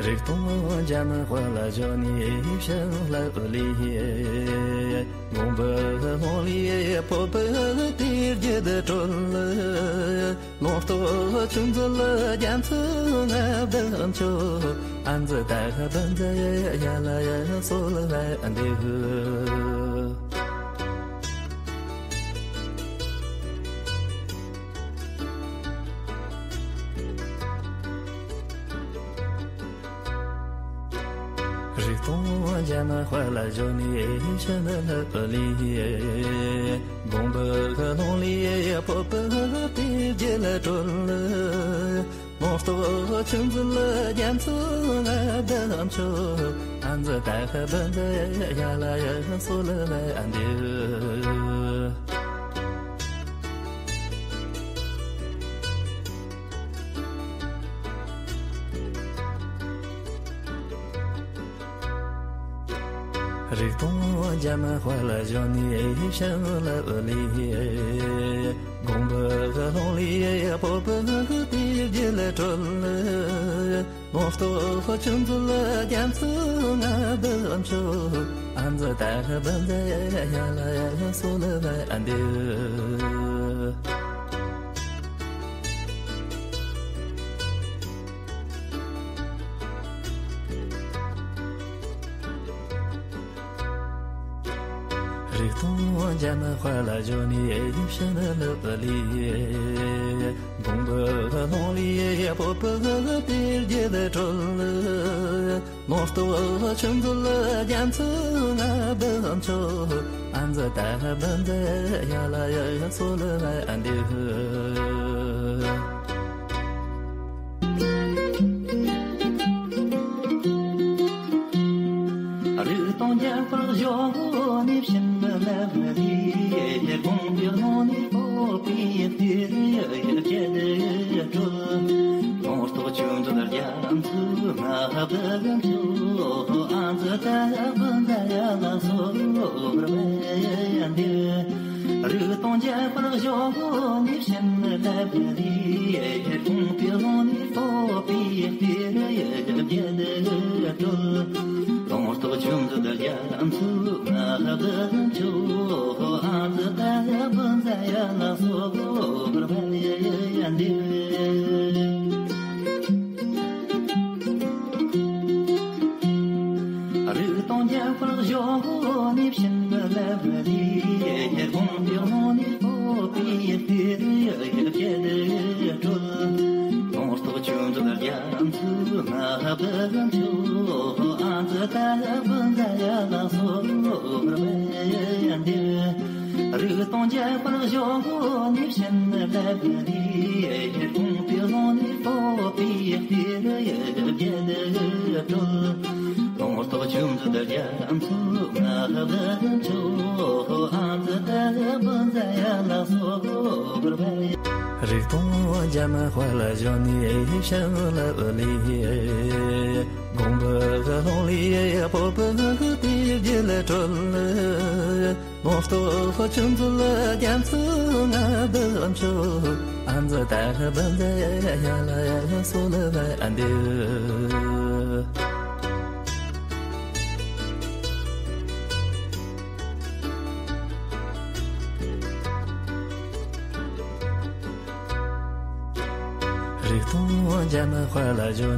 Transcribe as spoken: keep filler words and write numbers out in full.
རིག་སྟོང་འཇམ་དཔལ་འབྱོར་ནས་བྱིན་རླབས་ལས། དགོངས་པའི་ཀློང་ལས་སྤོབས་པའི་གཏེར་རྒྱུད་གྲོལ། ལུང་རྟོགས་ཆོས་མཛོད་རྒྱ་མཚོའི་མངའ་བདག་མཆོག་ཨ་ཛི་ཏ་བཛྲ་ཡ་ལ་ཡ་གསོལ་བ་འདེབས། རིག་སྟོང་འཇམ་དཔལ་འབྱོར་ནས་བྱིན་རླབས་ལས། དགོངས་པའི་ཀློང་ལས་སྤོབས་པའི་གཏེར་རྒྱུད་གྲོལ། ལུང་རྟོགས་ཆོས་མཛོད་རྒྱ་མཚོའི་མངའ་བདག་མཆོག་ཨ་ཛི་ཏ་བཛྲ་ཡ་ལ་ཡ་གསོལ་བ་འདེབས། རིག་སྟོང་འཇམ་དཔལ་འབྱོར་ནས་བྱིན་རླབས་ལས། དགོངས་པའི་ཀློང་ལས་སྤོབས་པའི་གཏེར་རྒྱུད་གྲོལ། ལུང་རྟོགས་ཆོས་མཛོད་རྒྱ་མཚོའི་མངའ་བདག་མཆོག་ཨ་ཛི་ཏ་བཛྲ་ཡ་ལ་ཡ་གསོལ་བ་འདེབས། རིག་སྟོང་འཇམ་དཔལ་འབྱོར་ནས་བྱིན་རླབས་ལས། དགོངས་པའི་ཀློང་ལས་སྤོབས་པའི་གཏེར་རྒྱུད་གྲོལ། ལུང་རྟོགས་ཆོས་མཛོད་རྒྱ་མཚོའི་མངའ་བདག་མཆོག་ཨ་ཛི་ཏ་བཛྲ་ཡ་ལ་ཡ་གསོལ་བ་འདེབས། རིག་སྟོང་འཇམ་དཔལ་འབྱོར་ནས་བྱིན་རླབས་ལས། དགོངས་པའི་ཀློང་ནས་སྤོབས་པའི་གཏེར་རྒྱུད་གྲོལ། ལུང་རྟོགས་ཆོས་མཛོད་རྒྱ་མཚོའི་མངའ་བདག་མཆོག་ཨ་ཛི་ཏ་བཛྲ་ཡ་ལ་གསོལ་བ་འདེབས། རིག་སྟོང་འཇམ་དཔལ་འབྱོར་ནས་བྱིན་རླབས་ལས། དགོངས་པའི་ཀློང་ནས་སྤོབས་པའི་གཏེར་རྒྱུད་གྲོལ། ལུང་རྟོགས་ཆོས་མཛོད་རྒྱ་མཚོའི་མངའ་བདག་མཆོག་ཨ་ཛི་ཏ་བཛྲ་ཡ་ལ་གསོལ་བ་འདེབས། རིག་སྟོང་འཇམ་དཔལ་འབྱོར་ནས་བྱིན་རླབས་ལས། དགོངས་པའི་ཀློང་ནས་སྤོབས་པའི་གཏེར་རྒྱུད་གྲོལ། ལུང་རྟོགས་ཆོས་མཛོད་རྒྱ་མཚོའི་མངའ་བདག་མཆོག་ཨ་ཛི་ཏ་བཛྲ་ཡ་ལ་གསོལ་བ་འདེབས། རིག་སྟོང་འཇམ་དཔལ་འབྱོར་ནས་བྱིན་རླབས་ལས། དགོངས་པའི་ཀློང་ནས་སྤོབས་པའི་གཏེར་རྒྱུད་གྲོལ། ལུང་རྟོགས་ཆོས་མཛོད་རྒྱ་མཚོའི་མངའ་བདག་མཆོག་ཨ་ཛི་ཏ་བཛྲ་ཡ་ལ་གསོལ་བ། རིག་སྟོང་འཇམ་དཔལ་འབྱོར་ནས་བྱིན་རླབས་ལས། དགོངས་པའི་ཀློང་ལས་སྤོབས་པའི་གཏེར་རྒྱུད་གྲོལ། ལུང་རྟོགས་ཆོས་མཛོད་རྒྱ་མཚོའི་མངའ་བདག་མཆོག་ཨ་ཛི་ཏ་བཛྲ་ཡ་ལ་ཡ་གསོལ་བ་འདེབས། རིག་སྟོང་འཇམ་དཔལ་འབྱོར།